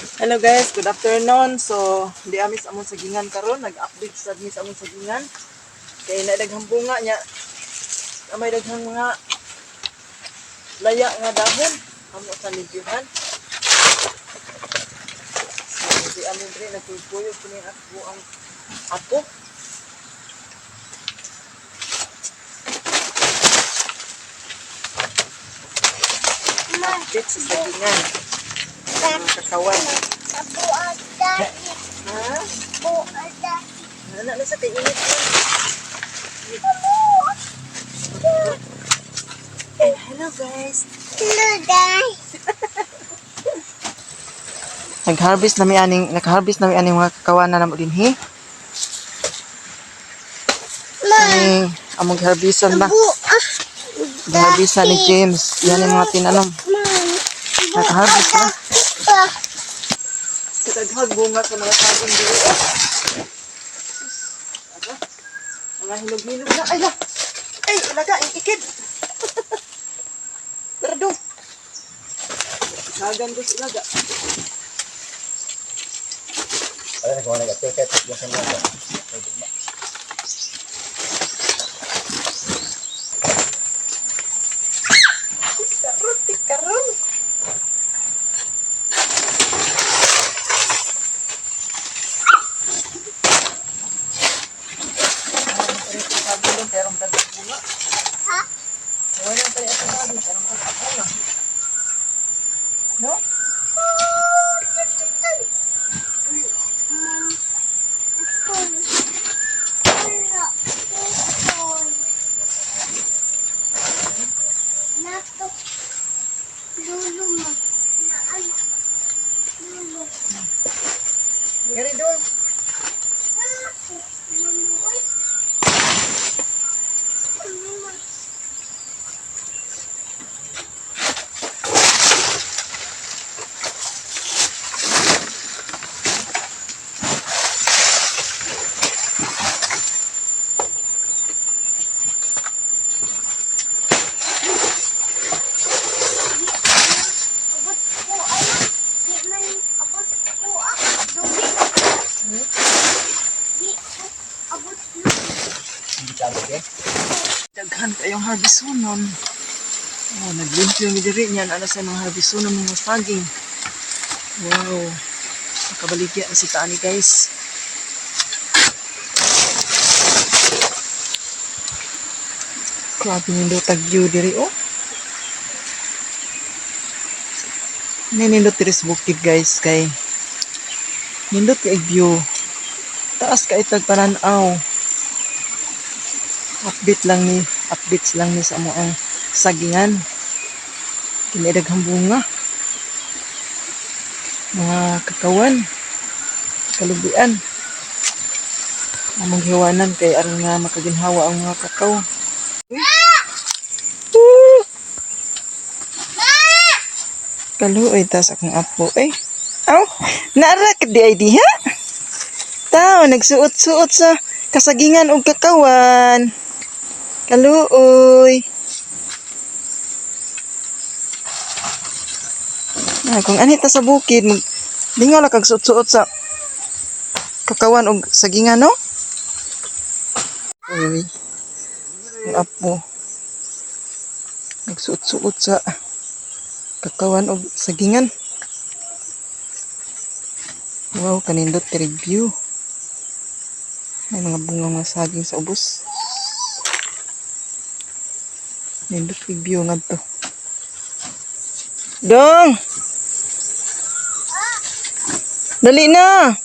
Hello guys, good afternoon. So, di ami sa among sagingan karon, nag-update sa mi sa among sagingan. Kay na daghang bunga nya. May daghang mga laya nga dahon amo sa libyuhan. So, di ami diri nagkuyog kini ako ang apo. Update sa sagingan. Mga kakawan. Ha? Ana na sa kay init man. And hello guys. Hello guys. Nag-harvest na mi aning mga kakawan na namo dinhi. Ni among harvestan ba? Harvestan ni James. Yan ang mga tinanom. Naka-harvest na. Kadaghag bunga sa mga saging diri. Oh. Sus, aga. Mga hinog-hinog na. Ay la. Ay, ilaga, ikid. Tara dong. Sagan ko sa ilaga. Ay, nagawa na ito. Kaya tatlo sa mga. Karon, karon. Ha? Wala tayo sa saging, pero bunga. No? Gari dong. Abot ko ay di man abot ko ah dugi. Di abot Hindi sabot eh. Daghan kayong harbisonon. Oh, naglimpyo mi diri niyan ana sa mga harbisonon mga saging. Wow. Nakabaligya na si Tani, guys. Grabe nindot ag view diri oh. Nindot diri sa bukid, guys, kay nindot kay view. Taas kay tag panan-aw. Updates lang ni sa amo ang sagingan. Kini daghang bunga. Mga kakawan. Kalubian. Among hiwanan kay aron nga makaginhawa ang mga kakao. Uy! Kaluoy ta sa akong apo eh. Aw, naara ka di ay diha. Tao nagsuot-suot sa kasagingan og kakawan. Kaluoy. Ah, kung anhi ta sa bukid, mag lingaw la kag suot-suot sa kakawan og sagingan, no? Uy. Ang apo. Nagsuot-suot sa kakawan og sagingan. Wow, kanindot diri view. May mga bunga mga saging sa ubos. Nindot view ngadto. Dong! Dali na!